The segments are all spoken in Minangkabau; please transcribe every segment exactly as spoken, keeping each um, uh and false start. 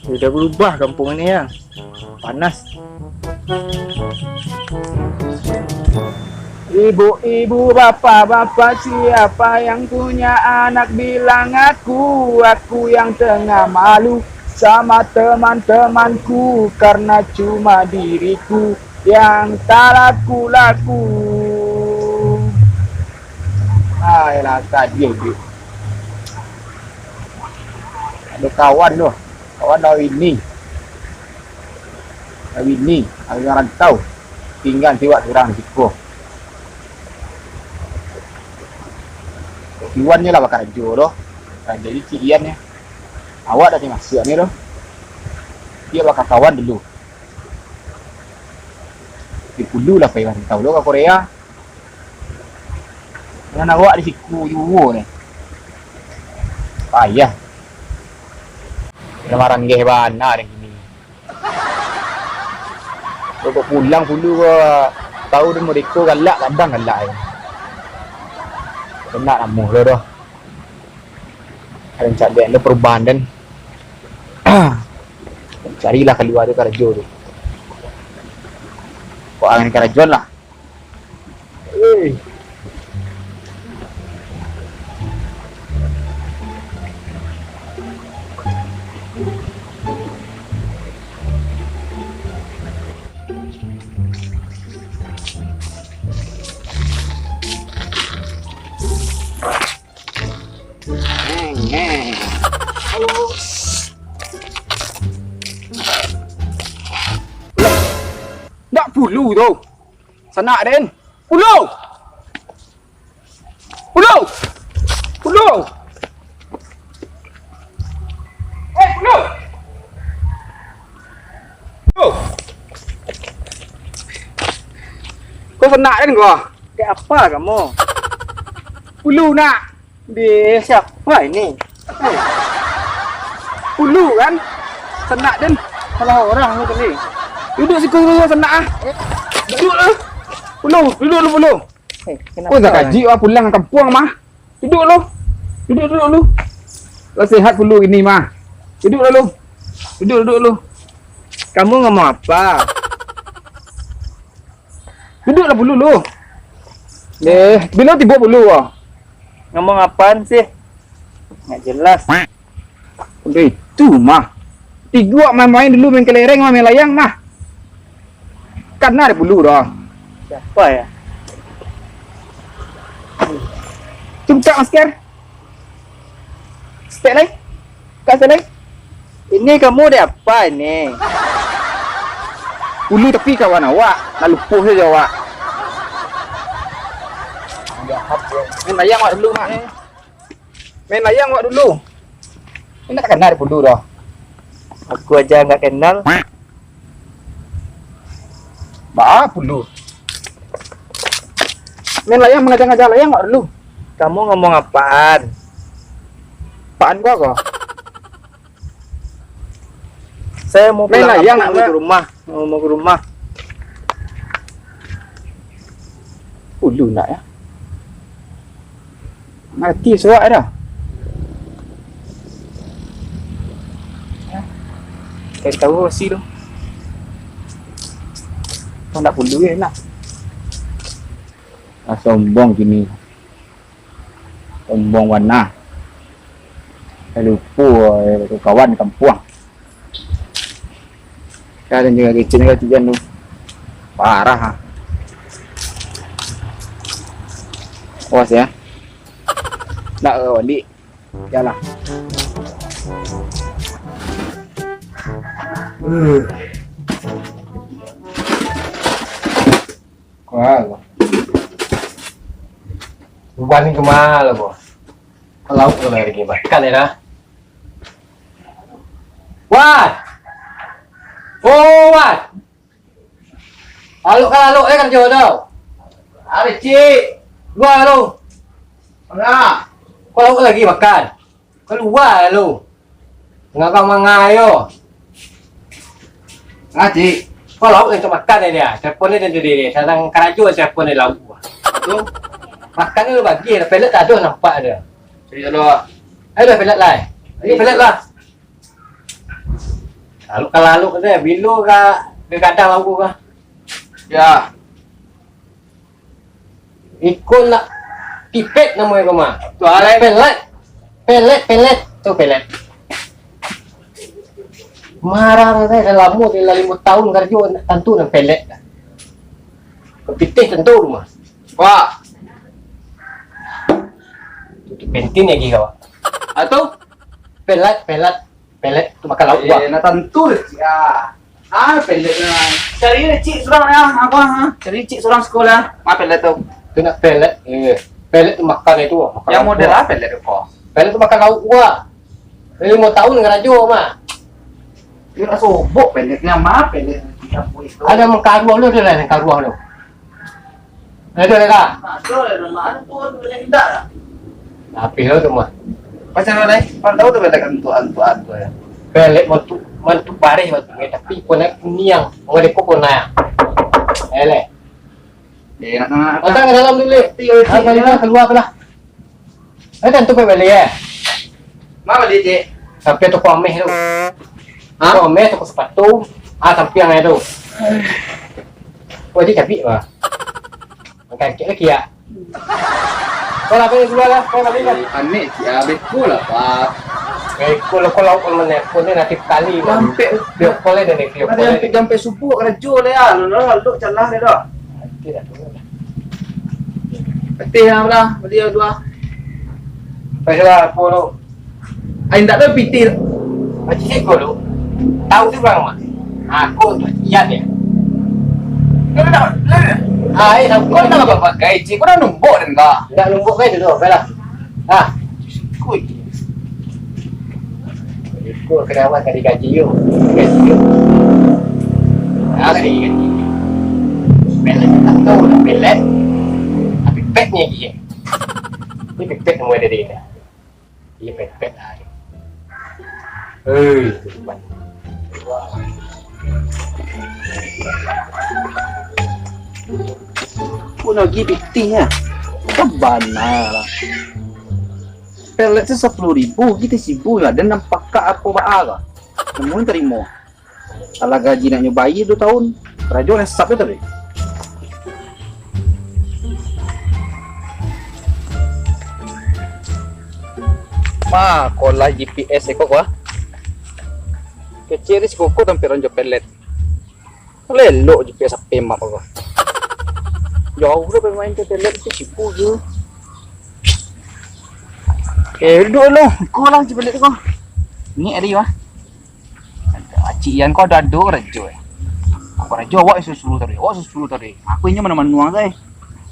Sudah berubah kampung ini ya. Panas. Ibu-ibu, bapak-bapak, siapa yang punya anak, bilang aku, aku yang tengah malu sama teman-temanku, karena cuma diriku yang tak laku-laku. Ah, elah, tadi, Dik. Ado kawan tu. Kawan dari ini. Dari ini, dari rantau. Tinggal siwak surang di siko. Iwan je lah bakarajo tu. Nah, jadi Cik Ian ni. Awak dah dimasuak ni tu. Dia bakakawan dulu. Di dulu lah pai rantau tu ka Korea. Dengan awak di siku juo ni. Payah. Dah maranggeh bana deh kini. Kok pulang dulu ko, tahu deh merdeka galak, kadang galak ai. Kena namuh lo doh. Ada cak den lo perubahan den. Carilah kalua dari karajo tu. Kok angin karajo lah. Hei. Ndak pulu tu. Sanak den. Pulu! Pulu! Pulu! Eh, pulu! Pulu! Ko sanak den ko? Dek apa kamu? Pulu nak. Deh, siapa ini? Pulu kan? Sanak den. Salah orang tu tadi. Duduk siku dulu sanak ah. Duduk lah. Pulu, duduk dulu Pulu. Eh, kenapa? Oh, dah kaji wah pulang kampuang mah. Duduk lu. Duduk duduk lu. Lah sehat Pulu ini mah. Duduk lah lu. Duduk duduk lu. Kamu ngomong apa? Duduklah Pulu lu. Eh, bilo tibo Pulu ah. Ngomong apaan sih? Nggak jelas. Udah itu mah. Tigo main-main dulu, main kelereng mah, main layang mah. Kana deh Pulu dah. Siapa ya? Cungkak masker. Stek lai. Kak Saleh, ini kamu dek apa ini? Ulu tapi kawan awak, nak lupuh saja awak. Main layang awak dulu, Mak. Main layang awak dulu. Ini tak kenal dulu dah. Aku aja nggak kenal. Baa Pulu. Main layang, mangaja-ngaja layang awak dulu. Kamu ngomong apaan? Apaan gua kok? Saya mau main pulang layang kampung nak ke rumah. Mau, mau ke rumah. Pulu nak ya. Mati suak dah. Kasih tahu si tu. Kau nak Pulu je nak. Ah, sombong kini. Sombong bana. Lupo, eh, kawan kampuang. Kan juga kecil kan tijan tu. Parah ah. Awas ya. Nak balik. Jalan. Kuat. Ubah ni kemana lah, Bos? Kalau kau lagi makan ya dah. Wan! Oh, Wan! Alok ka lalok eh, karajo tu. Ari, Cik. Lua lu. Manga? Kau lawak lagi makan. Kalua lu. Ngagak mangayo. Ngaji. Kau lawak untuk makan dia. Telepon dia tadi dia. Tentang karajo telepon dia lawak. Tu. Makan dia bagi. Pelet tak ada nampak dia. Cari dulu. Ayo dah pelet lah. Ayo pelet lah. Lalu kalau lalu tu, bilo ka, ka gadang lagu ka. Ya. Iko nak pipet namo iko mah. Tu alai. Pelet. Pelet, pelet. Tu pelet. Marah tu, dah lamo tu, lah limo tahun karajo, tantu nan pelet dah. Pitih tantu rumah. Wah. Tu, tu penting lagi kau. Atau? Pelet, pelet. Pelet tu makan lauk, eh, bah. Nah, tantu lah, cik, ah. Ah, pelet lah. Cari lah, cik, surang lah, apa, ha? Cari cik surang sekolah. Ma pelet tu? Tu nak pelet, eh. Pelet tu makan itu, makan lauk. Yang model lah pelet tu, kok? Pelet tu makan lauk, bah. Limo tahun karajo, mah. Dia nak sobok peletnya, ma pelet di kampung itu. Ada mangkaruah lu tu lah, mangkaruah lu. Ado lah. Ado lah, mana tu, indak lah. Tapi lo tu mah. Macam mana, eh? Mana tahu tu, pelet antu-antu, antu, ya. Pelet mantu, mantu bareh mantu, eh, tapi pun nak niang, orang deko pun nak. Eh, leh. Eh, nak, nak, nak. Datang ke dalam dulu, leh. Iya, iya, iya. Apa ni, keluar tu lah. Eh, tantu kau bali, eh? Ma bali, cik? Sampai toko ameh tu. Ha? Toko ameh, toko sepatu. Ah, sampiang aja tu. Wah, dia capik, bah. Makan kek lagi, ya? Kau lah, kau keluar lah. Kau bali lah. Eh, aneh, cik, ah, beko lah, Pak. Beko lah, kau lauk mana? Kau ni nanti kali, bah. Sampai. Biar kau lah, dia ni, biar kau lah, dia. Sampai subuh karajo lah, ya. Lo, lo, lo, calah dia dah. Nanti dah, tunggu lah. Patih lah, lah. Bali dua. Pailah, apa tu? Ai, indak ado pitih. Haji Seko tu, tahu tu urang mah. Aku tu, iya dia. Kau dah, dah. Ah, eh, tahu. Kau dah apa-apa, gaji. Kau dah numbuk dan kau. Indak numbuk, gaji tu, baiklah. Ah. Seko je. Seko karyawan ka digaji, yo. Gaji, yo. Ah, ka digaji. Pelet, tak tahu dah pelet. Tapi pet ni lagi, eh. Ni pet semua dari dia. Iya, pet-pet lah. Hei, Tuhan. Pun lagi pitih, ya. Kan bana lah. Pelet tu sapuluah ribu, kita sibu lah. Dan nampak apo baa lah. Namun tarimo. Alah gaji nak nyo bayia duo tahun, karajo nan sasat tu tadi. Ma, kolah G P S iko ko ah. Kecek di siko ko tampek ranjo pelet. Lelok G P S ape mak ko. Jauh tu pemain tu pelet tu cipu je. Eh, duduk dulu. Ko lah G P S ko. Ni ari mah. Acik Ian ko ado-ado karajo, eh. Karajo awak suruh-suruh tadi, awak suruh-suruh tadi. Aku inyo manuang-manuang sae.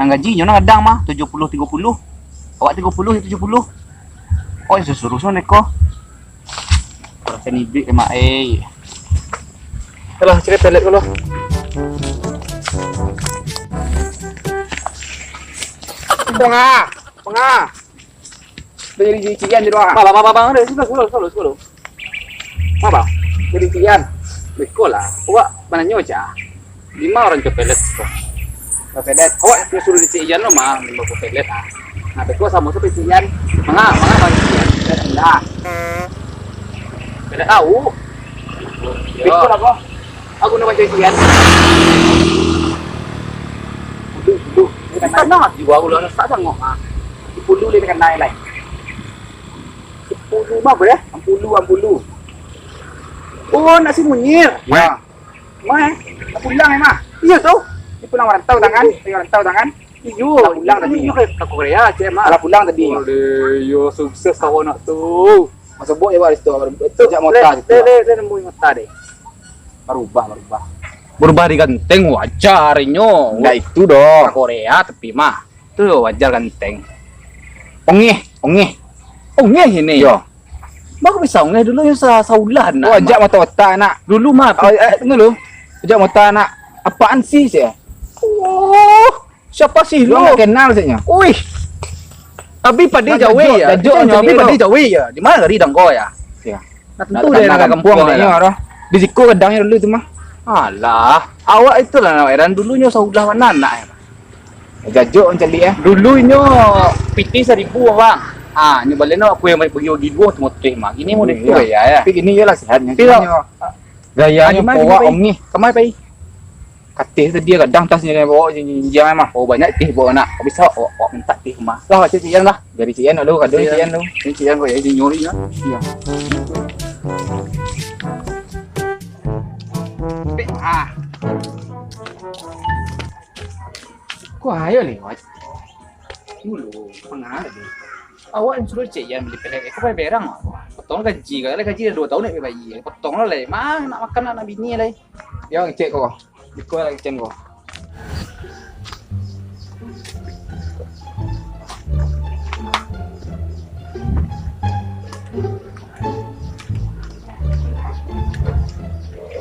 Nan gaji inyo nan gadang mah, tujuh puluh tigo puluh. Awak tigo puluh, inyo tujuh puluh. Awak suruh-suruh samo deko. Kurang iduik emak, eh. Alah, cari pelet dulu. Tengah, tengah. Dah jadi Acik Ian di luar. Bang, bang, bang, bang, bang, dah, sudah, sudah, sudah, sudah. Bang, bang, jadi Acik Ian. Beko lah. Awak mananyo aja. Lima orang ke pelet tu. Ke pelet. Awak suruh suruh Acik Ian lo, mah, lima ke pelet ah. Nah, beko samo tu Acik Ian. Manga, manga bang Acik Ian. Pelet rendah. Pelet tahu. Yo. Beko lah, bang. Aku nak baca Acik Ian. Duduk, duduk. Di tanah juga aku lah tak sanggup ah. Di pulu dia kena lain. Sepuluh mah boleh? Ampulu, ampulu. Oh, nak si Munir. Ya. Mah, eh? Nak pulang, eh, mah? Iyo tu. Dia pulang merantau tangan. Iyo, merantau tangan. Iyo. Nak pulang tadi. Iyo, ke, ke Korea, cek, mah. Alah pulang tadi. Aduh, yo, sukses awak nak tu. Masuk bok ya, Pak, di situ. Itu, jak mota le, situ, le, Pak. Le, le, nemu mota deh. Berubah, berubah. Berubah di ganteng, wajar inyo. Ndak itu doh. Ke Korea, tapi mah. Tu wajar ganteng. Ongeh, ongeh. Ongeh ini. Yo. Baru bisa ongeh dulu yang sa-, saulah nak. Oh, ajak mata otak nak. Dulu mah. Oh, eh, tunggu dulu. Ajak mata nak. Apaan sih, sih? Oh, siapa sih lu? Gua nggak kenal sih nya. Uih. Abi padi Jawi ya. Jajo, Jajo, Abi padi Jawi ya. Di mana tadi dangko ya? Ya. Nah, tentu dia nak kampung dia lah. Di siku kadangnya dulu tu mah. Alah, awak itulah nak heran dulunyo saulah mana anak. Jajok mancaliak, eh. Dulu inyo pitih saribu, Bang. Ah, nyo baliak no aku yang bagi-bagi duo tu motor mah. Kini model tu ya, ya. Tapi kini iyolah sihatnyo. Tapi, Bang, kini nyo, ah, Gayanyo kowak, ongeh. Kamai pai? Kateh tadi gadang tasnyo, bawa jinjiang mah. Oh, banyak teh bawa nak. Bisa awak, awak mintak teh mah. Lah, cek cian lah. Dari cian dulu, kado cian tu. Ini cian kok ya, nyuri lah. Iya. Ah. Kok ayo lewat? Dulu, pengaruh. Awak yang suruh cek Yan beli pelet, kau pai berang. Potong gaji kau, lah gaji dah dua tahun nak bayi. Potong lah lai. Mah nak makan anak bini lai. Yo, cek kau. Iko lah cek kau.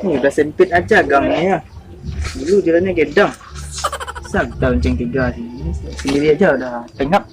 Ni udah sempit aja gangnya. Dulu jalannya gedang. Santai lonceng tiga sih. Ini sendiri aja udah pengap.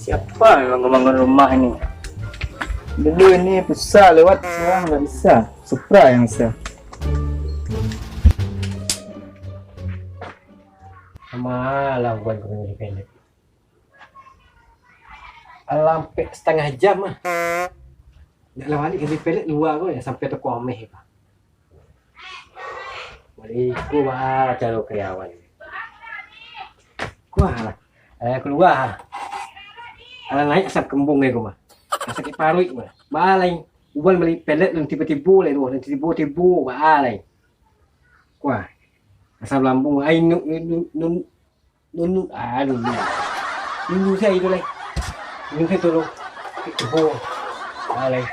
Siapa yang bangun-bangun rumah ini? Dulu ini susah lewat, sekarang nggak bisa. Supra yang bisa. Malah buat kau punya pendek. Alah, ampek satangah jam ah. Ndak lah baliak, kami pelet lua ko yo, sampai toko ameh ko. Baliak ko, baa caro karyawan. Kuah lah. Eh, kalua. Alah, naiak asam kambung ko mah. Sakik paruik mah. Baa lai. Uban bali pelet nan tibo-tibo lai tu, nan tibo-tibo, baa lai. Kuah. Asam lambung, ai nu, nu, nu, Nunu, ah, nunu. Nunu sajo tu lai. Nunu sajo tu. Kebo. Ah, lai.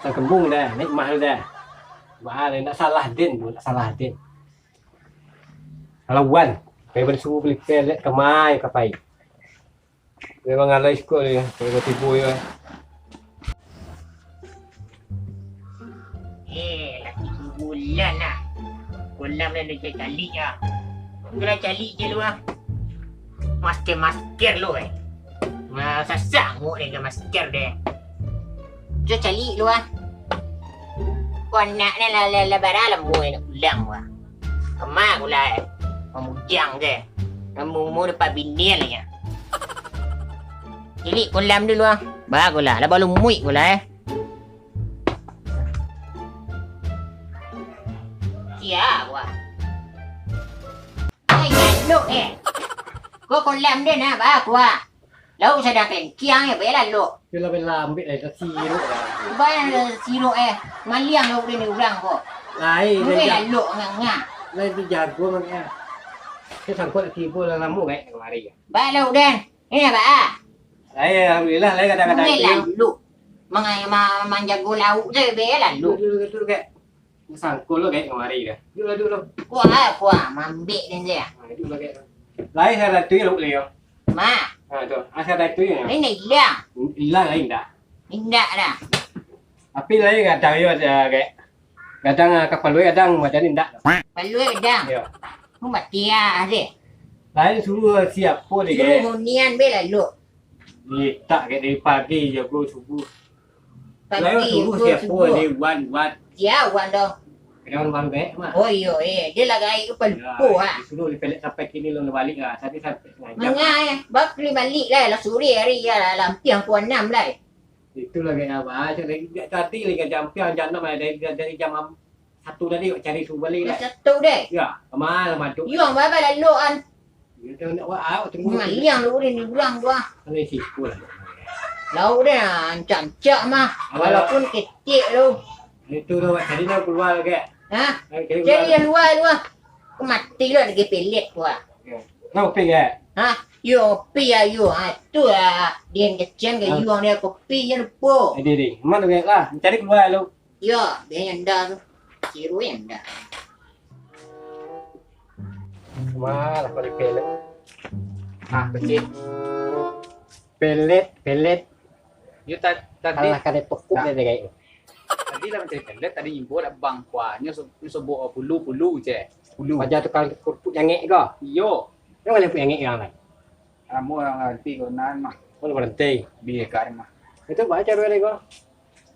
Sakembung dah, naik mah tu dah. Baa lai, ndak salah den tu, ndak salah den. Lawan. Pai bali suruah bali pelet kamai ka pai. Memang alai siko ni, tibo-tibo yo. Eh, laki bulan lah. Kolam ni dah caliak ah. Tu lah caliak je lu ah. Masker-masker lu eh. Nah, sasak muak dengan masker deh. Tu caliak lu ah. Kau anak ni lah, lah, lah barang lamo nak pulang lu ah. Kama ku lah eh. Mamujang je. Kamu umur dapat bini lah ya. Caliak kolam dulu ah. Bagus lah, lah balumuik ku lah eh. Sia wah. Ai galok eh. Ko kolam dia nah bagus ah. Lauk sadang kencang eh, bela lok. Yo lah bela ambiak lah, dah siruk lah. Bayang dah siruk eh. Maliang lauk dia ni urang ko. Lai, lai. Bela lok nganga. Lai dijago mangko. Dia sangkut tibo lah lamo baik kamari. Baik lauk dia. Ini apa ah? Lai, alhamdulillah, lai kadang-kadang. Bela lok. Mangai ma-, manjago lauk je bela lok. Duduk, duduk, duduk, Kak. Sangko lo kayak kamari dah. Duduklah, duduk lo. Kuah, kuah, mambik ni je. Ha, duduklah kayak. Lai saya dah tuyul boleh yo. Ma. Ha tu. Asal dah tuyul yo. Ini hilang. Hilang lain dah. Indak dah. Tapi lai kadang yo ada kayak. Kadang ah, kapalo kadang macam ni indak. Kapalo kadang. Yo. Ku mati ah deh. Lain suruh siapa deh kayak. Suruh hunian be lalu. Ni tak kayak dari pagi jago subuh. Pagi, subuh, siapa subuh. Ni Wan, Wan. Sia Wan tu? Kena Wan Bek mah. Oh iyo eh, dia lah gaek tu pelupo ah. Disuruh di pelet sampai kini belum balik lah. Tadi sampai setengah jam. Mangai eh, bakli balik lah, lah sore hari ya lah, lampiang pukul enam lah. Itulah gaek abah, cak dari tadi lagi jam piang jam enam dari, dari jam satu tadi awak cari suruh balik lah. Satu deh. Ya, kemana maduk. Iyo, abah lalu an. Maliang lauk den urang tu ah. Kalau siku lah. Lauk den ah, ancak-ancak mah. Walaupun ketek tu. Itu tu, cari dah keluar ke? Ha? Cari keluar. Cari yang luar tu ah. Aku mati lah lagi pelet tu ah. Kau pi ke? Ha? Yo, pi ya yo. Ha, tu lah. Dia kecian ke yuang dia kopi je lupo. Jadi, di. Mana tu ke lah? Cari keluar lu. Yo, biar anda tu. Kiru anda. Malah kau di pelet. Ah, kecil. Pelet, pelet. Yo, ta-, tadi. Alah, kada pokok dia, dia. Tadi lah mencari pelet, tadi imbo dak bang kuah. Nyo so-, nyo sobok pulu, pulu je. Pulu. Paja tukang kerupuk jangek ko. Iyo. Nyo mana pun jangek orang lain. Lamo urang baranti ko nan mah. Oh, baranti. Bi ka mah. Itu baca dua ko.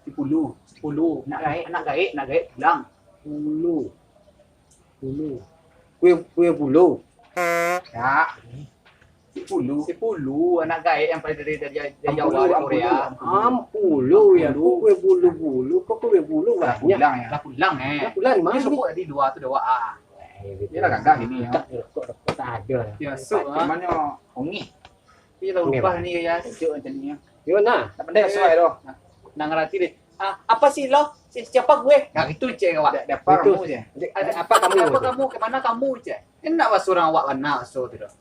Sepuluh, sepuluh. Nak gaek, nak gaek, nak gaek pulang. Pulu. Pulu. Kue, kue pulu. Ya. Si Pulu. Si Pulu, anak gaek yang paling dari, dari, dari Ampulu, Jawa, dari Ampulu, Korea. Ampulu, ya. Ampulu. Kue bulu-bulu, kok kue bulu banyak? Lah pulang, ya. Lah pulang, eh. Lah pulang, mana? Dia sebut tadi dua tu, dua A. Eh, gitu. Dia lah gagah gini, ya. Tak, rokok, rokok tak ada. Ya, sok, ah. Cuman yo ongeh. Tapi lah lupa ni, ya. Sejuk macam ni, ya. Yo, nah. Tak pandai, sesuai tu. Nah, nang ngerti deh. Ah, apa sih lo? Si-, siapa gue? Nah, gitu, cek awak. Dia, dia apa kamu, cek? Dia, apa kamu, cek? Apa kamu? Kemana kamu, cek? Enak baso urang awak bana baso tu doh.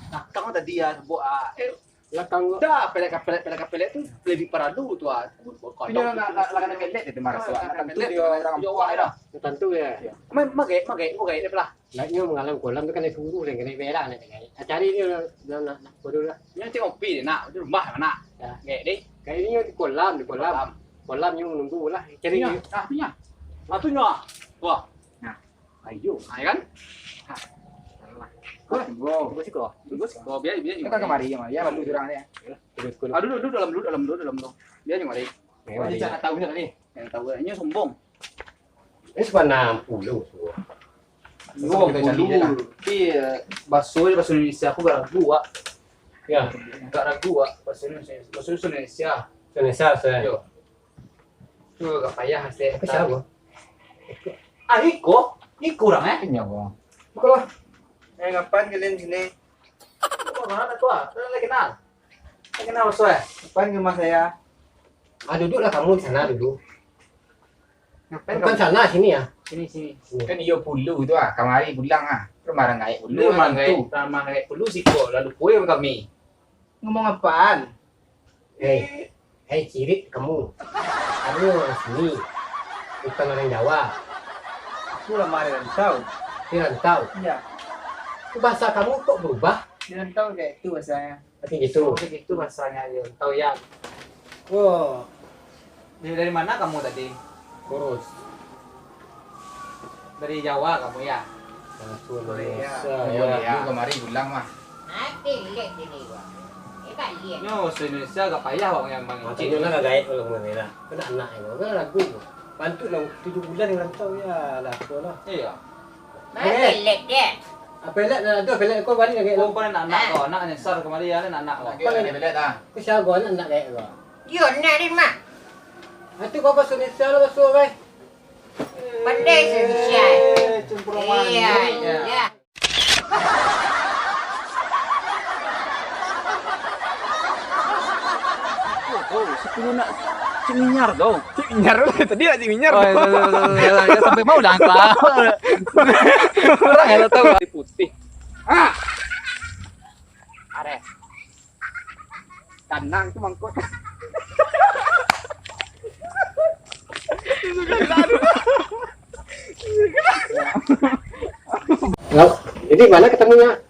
Nah, kamu tadi ya, sebut, ah, eh, lah, kamu dah, pelek-pelek, pelek-pelek tu lebih paralu tu, ah. Punya nak, nak, nak kena kelek dia tu marah. Ah, suara nak kena kelek dia, orang awak dah. Tentu ya. Main, magai, magai, magai dia belah. Lah, nyo mangalam kolam tu kan ado suruah dan kanai berak, nak cari. Ah, cari ni lah, nak, nak, nak, bodoh lah. Nyo cari kopi dia nak, di rumah nak. Ya. Gek deh. Kayak ni di kolam, di kolam. Kolam. Kolam nyo menunggu lah. Cari nyo. Nah, tu nyo. Ah, tu nyo. Wah. Nah. Ayo. Ah, ya kan? Wah. Tunggu. Tunggu siko. Tunggu siko. Biar, biar. Kita kemari ya, ya, lalu jurang ni. Terus, terus. Ah, duduk, duduk dalam dulu, dalam dulu, dalam dulu. Biar nyo mari. Ya, mari. Jangan tahu nyo tadi. Jangan tahu nyo sombong. Ini sebenarnya pulu semua. Yo, pulu. Tapi, eh, baso, baso Indonesia aku agak ragu, Wak. Ya. Agak ragu, Wak. Baso Indonesia, baso Indonesia. Indonesia, saya. Yo. Tu agak payah, saya. Apa siapa? Ah, iko. Iko urang, eh? Ini apa? Bukalah. Eh, ngapain kalian sini? Oh, mana tu, ah? Kalian lagi kenal? Lagi kenal, baso, eh? Ngapain ke rumah saya? Ah, duduklah kamu di sana dulu. Ngapain kamu? Bukan sana, sini ya. Sini, sini. Sini. Kan iyo pulu tu ah, kamari pulang ah. Kan barang gaek pulu, barang gaek, barang gaek pulu siko, lalu kue kami. Ngomong apaan? Hei, hei, cirik kamu. Kamu orang sini, bukan orang Jawa. Aku lama di rantau. Di rantau? Iya. Bahasa kamu kok berubah? Di rantau kayak itu bahasanya. Macam gitu. Macam gitu bahasanya, Yun. Tahu, Yan? Oh. Dari, dari mana kamu tadi? Kurus. Dari Jawa kamu, ya? Aku Korea. Indonesia, ya. Iya, kamari pulang mah. Mati lek ini, Bang. Eh, kalian. Nyo, se-Indonesia agak payah, Bang, yang Bang. Maksudnya lah, gaek kalau mengenai lah. Kena anak ini, kena lagu. Bantu lah, tujuh bulan di rantau, ya lah, apa lah. Iya. Mana pelet dia? Ah, pelet dah, tu pelet kau balik lagi. Oh, kau nak anak kau, anak nyasar kamari ya, nak anak kau. Lagi pelet dah. Kau siapa anak, anak gaek kau? Yo, nak ni, Mak. Ah, tu kau pasal nyasar lah, pasal, bai. Pandai se nyasar. Eh, cemperuman. Iya, iya. Oh, sepuluh nak Cik Minyar tu. Cik Minyar tu, tadi lah Cik Minyar tu. Oh, iya, iya, iya, iya, iya. Sampai mau dah angkat. Orang yang tak tahu. Putih. Ah. Areh. Tanang tu mangkuk. Lah, jadi mana ketemunya?